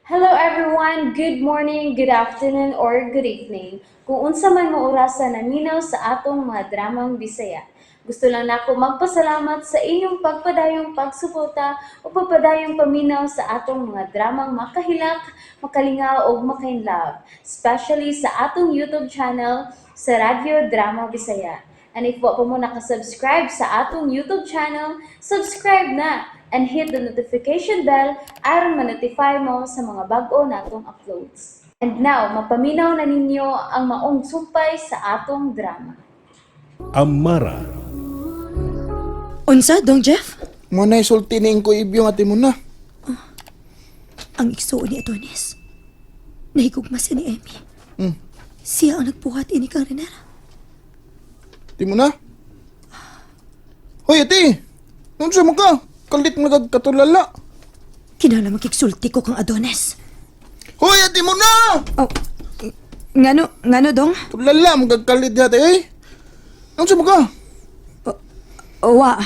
Hello everyone! Good morning, good afternoon, or good evening. Kung unsa man mo orasa naminaw sa atong mga dramang Bisaya. Gusto lang nako magpasalamat sa inyong pagpadayong pagsuporta o pagpadayong paminaw sa atong mga dramang makahilak, makalingaw ug makainlove, especially sa atong YouTube channel sa Radyo Drama Bisaya. And if wa pa mo nakasubscribe sa atong YouTube channel, subscribe na and hit the notification bell aron ma-notify mo sa mga bag-o natong uploads. And now, mapaminaw na ninyo ang maong sumpay sa atong drama. Amara. Unsa, Dong Jeff? Mo na isulti ni ko ibyong ate mo na. Ang igsuon ni Adonis. Nahigugma siya ni Emmy. Siya ang nagbuhat ini kang Renera. Di mo na. Hoy ate! Unsa mo ka? Kalit mo nagkatulala. Kinala makigsulti ko kang Adonis. Hoy ate mo na! Oh, ngano, ngano dong? Tulala mo kagkalit di ate eh. Unsa mo ka? Wa.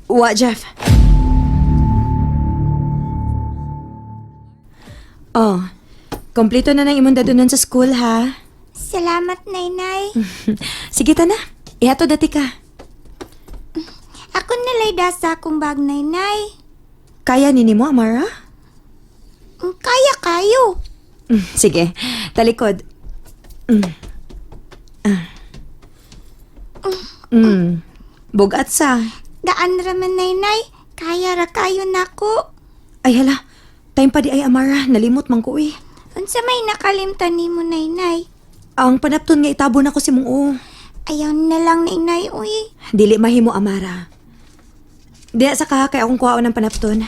Wa, Jeff. Oh, kompleto na ng imong dadunon sa school, ha? Salamat, Nainay. Sige, tana. Ihato dati ka. Ako nalay sa akong bag, Nainay. Kaya nini mo, Amara? Kaya kayo. Sige, talikod. Ah. Bugat sa. Daan raman, Nainay. Kaya ra kayo nako. Ay hala, time pa di ay Amara, nalimot man ko eh. Unsa may nakalimtan nimo, Nainay? Ang panapton nga itabon ako si mong o. Ayaw na lang, Nainay, uy. Dili mahimo Amara. Diya sa kaha kay akong kuhaon ng panapton.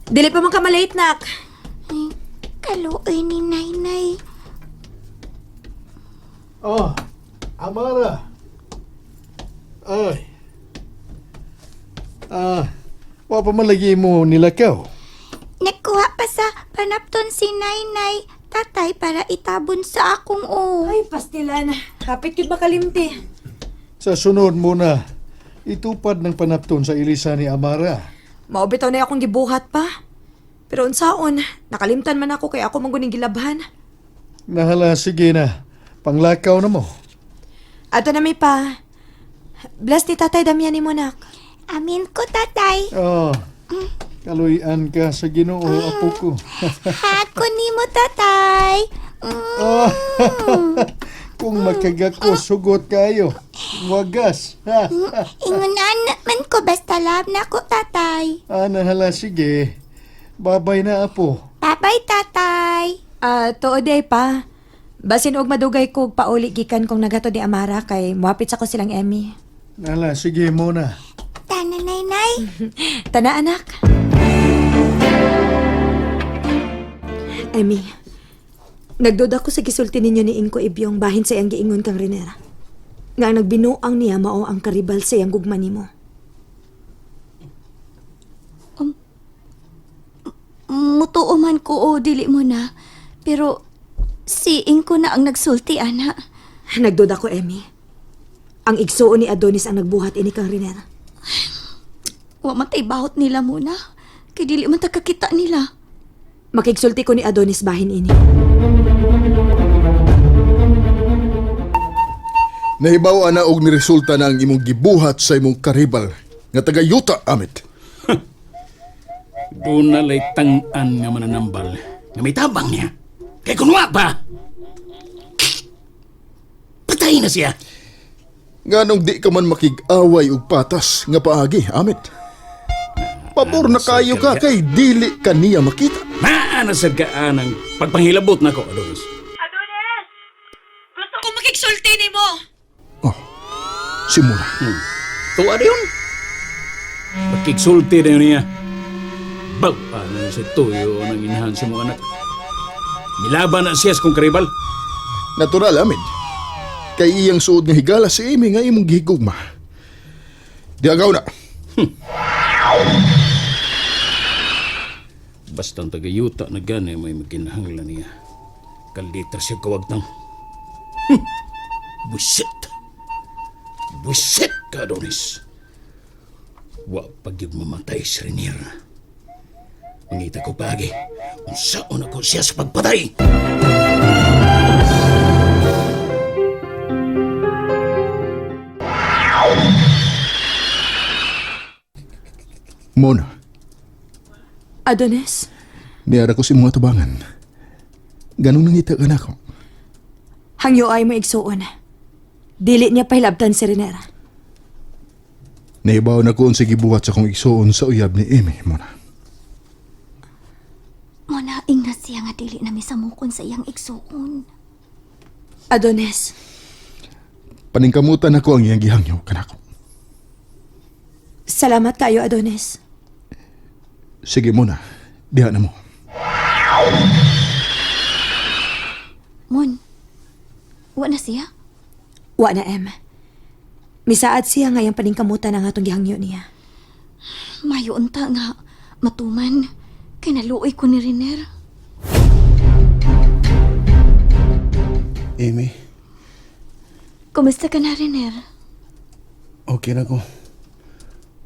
Dili pa man ka malate nak. Ay, kaluoy ni Nainay. Oh, Amara. Ay. Ah, wa pa man lagi mo nilakaw. Nagkuha pa sa panapton si Nainay, tatay, para itabon sa akong o. Ay, pastilan. Kapit yun makalimti. Sa sunod muna, itupad ng panapton sa ilisa ni Amara. Maubitaw na akong gibuhat pa. Pero unsaon, nakalimtan man ako kay ako mangguning gilabhan. Nahala, sige na. Panglakaw na mo. Ato na may pa. Bless ni Tatay Damian ni Monak. Amin ko, tatay. Oh, kaluyan ka sa Ginoo, apo ko. Hako nimo, tatay. Oh, kung makagako, sugot kayo. Wagas. Ha? Ingunan man ko basta love na ko, tatay. Ah, nahala, sige. Babay na, apo. Babay, tatay. Ah, tuod day pa. Basin og madugay ko pauli gikan kong nagato ni Amara kay muapit sa ko silang Emmy. Nahala, sige muna. Tana, Nainay. Tana anak. Emmy, nagduda ko sa gisulti ninyo ni Inko Ibyong bahin sa iyang giingon kang Renera. Nga ang nagbinuang niya mao ang karibal sa iyang gugma nimo. Mutuo man ko o dili mo na. Pero siing ko na ang nagsulti, ana. Nagduda ko, Emmy. Ang igsuon ni Adonis ang nagbuhat ini kang Renera. Wa man tay bahot nila muna. Kay dili man ta kakita nila. Makigsulti ko ni Adonis bahin ini. Nahibaw ana og niresulta na ang imong gibuhat sa imong karibal nga taga yuta amit. Doon na lay tang-an nga mananambal nga may tabang niya. Kay kunwa pa! Patay na siya! Nganong di ka man makig-away og patas nga paagi amit. Pabor na kayo ka kay dili ka niya makita. Naa na sad ka ang pagpanghilabot nako, Adonis. Adonis! Gusto ko makigsulti nimo! Oh, simula. Tuwa na yun. Pakigsulti na yun niya. Bawa na sa tuyo ng inahan sa mga anak. Nilaban na siya sa kong karibal. Natural amit. Kay iyang suod nga higala si Amy nga imong gihigugma. Di agaw na. Basta ang tagayuta na gani may maginahanglan niya. Kalitra siya kawagtang. Buset! Buset ka, Adonis! Wa pagyud mamatay si Renier. Mangita ko paagi. Unsaon ako siya sa pagpatay. Mona, Adonis, niara ko si mga tubangan. Ganong nangita ka na ako. hangyo ay mo igsuon. Dili niya pahilabtan si Renera. Naibaw na ko unsay gibuhat sa akong igsuon sa uyab ni Amy, Mona. Monaing na siya nga dili na misamukon sa iyang igsuon. Adonis, Paningkamutan ako ang iyang gihangyo kanako. salamat kayo, Adonis. Sige muna, diha na mo. Mon, wa na siya? Wa na, Em. Misaad siya ngayang paningkamutan ang atong gihangyo niya. Mayo unta nga matuman kay naluoy ko ni Riner. Amy, Kumusta ka na, Riner? okay na ko.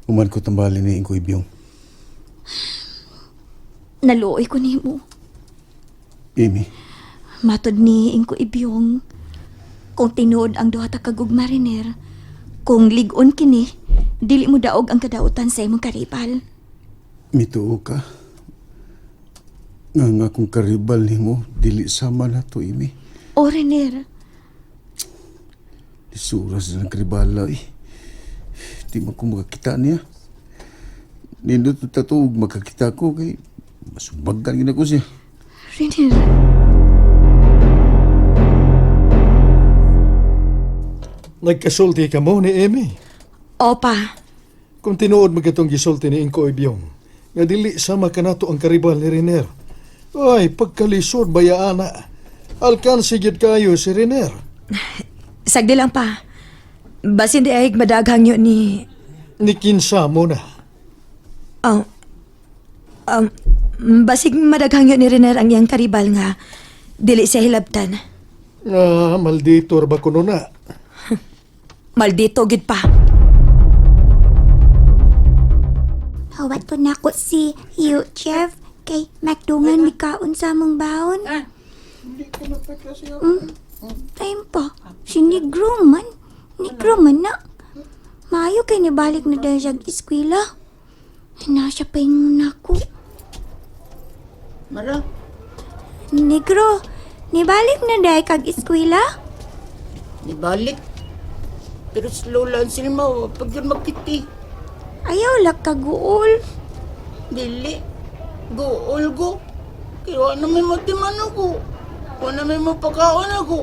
Human ko tambali ni Ingko Ibyong. Naluoy ko nimo. Amy, Matod ni Ingko Ibyong. Kung tinuod ang duha ta ka gugma, Riner, kung lig-on kini, dili mo daog ang kadautan sa imong karibal. mituo ka. Nga nga kung karibal nimo, dili sama na to, Amy. O, Riner, Lisura sa ng karibala, eh. Di man ko makakita niya. Nindot na tatuog makakita ko kay masumbagan gina ko siya. Riner. Nagkasulti ka mo ni Amy. Opa, Kung tinuod magatong gisulti ni Ingko Ibyong, nga dili sama kanato ang karibal ni Riner. Ay, pagkalisod bayaan na. Alkansi gyud kayo si Riner. sagdi lang pa. Basin di ay madaghangyo ni... Ni kinsa mo na. Oh, um, basig madaghangyo ni Riner ang iyang karibal nga dili siya hilabtan. Ah, maldito ra ba kuno na. Maldito gid pa. Hawat ko nako si Hugh Jeff kay magdungan mi kaon sa among baon. Time pa. Si Negro man. Negro man na. Maayo kay nibalik na dahil siya eskwela. Nasa pa yung nako. Mara, Negro, nibalik na dahil kag eskwela? nibalik. Pero slow lang sila mo, pag yun magkiti. Ayaw lang kaguol. Dili. Gool go. Kaya wala na may matiman ako. Wala na may mapakaon ako.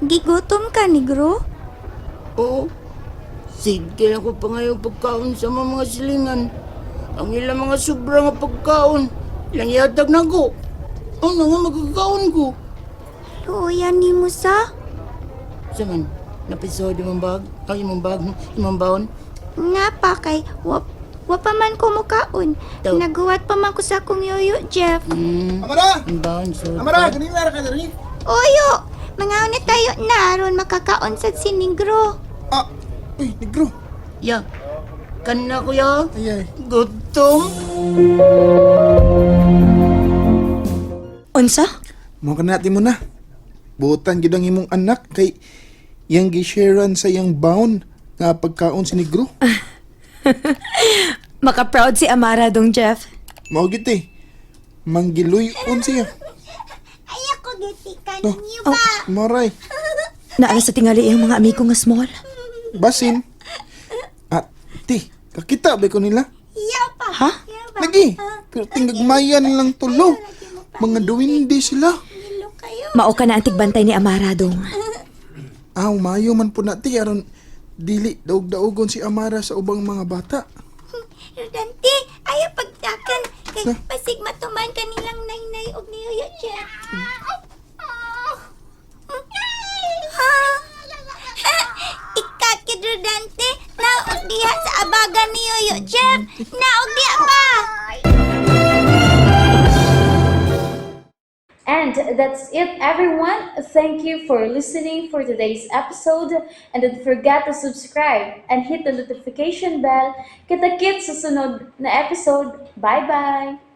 Gigutom ka, Negro? Oo. Sige lang ko pa ngayon pagkaon sa mga silingan. Ang ilang mga sobra nga pagkaon. Ilang yatag na ko. Ano nga magkakaon ko? Luoyan ni mo sa? Saman, napisod imong bag? Ay, imong bag, imong baon. Nga pa kay wa, wa pa man ko mukaon. Daw. Naguwat pa man ko sa akong yoyo, Jeff. Amara! Ang baon, so. Amara, ganina ra ka diri. Oyo, mga na tayo na aron makakaon sa siningro. Ah, uy, negro. Ya. Kana kuya. Ay, ay. Gutom. Unsa? Mo ka natin mo na. Butan gid ang imong anak kay iyang gisharean sa iyang baon nga pagkaon si negro. Maka-proud si Amara dong Jeff. Mao gid eh. Manggiluy-on siya. Ay ako gitikan No. niyo Oh, maray. Naala sa tingali iyang mga amigo nga small. Basin. At ti, kakita ba ko nila? Iya pa. Ha? Lagi. Pero tingagmayan lang tulo. Mga duwindi sila. Nilo kayo. Mao ka na ang tigbantay ni Amara dong. Aw, mayo man po na ti aron dili daog-daogon si Amara sa ubang mga bata. Rodante, ayaw pagtakan kay pasig matuman kanilang naynay og niyoyo, Jeff. Ha? Ikakid Rodante, naog diha sa abaga ni Yoyo Jeff. Naog diha pa. And And that's it, everyone. Thank you for listening for today's episode. And don't forget to subscribe and hit the notification bell. Kita-kits sa sunod na episode. Bye-bye!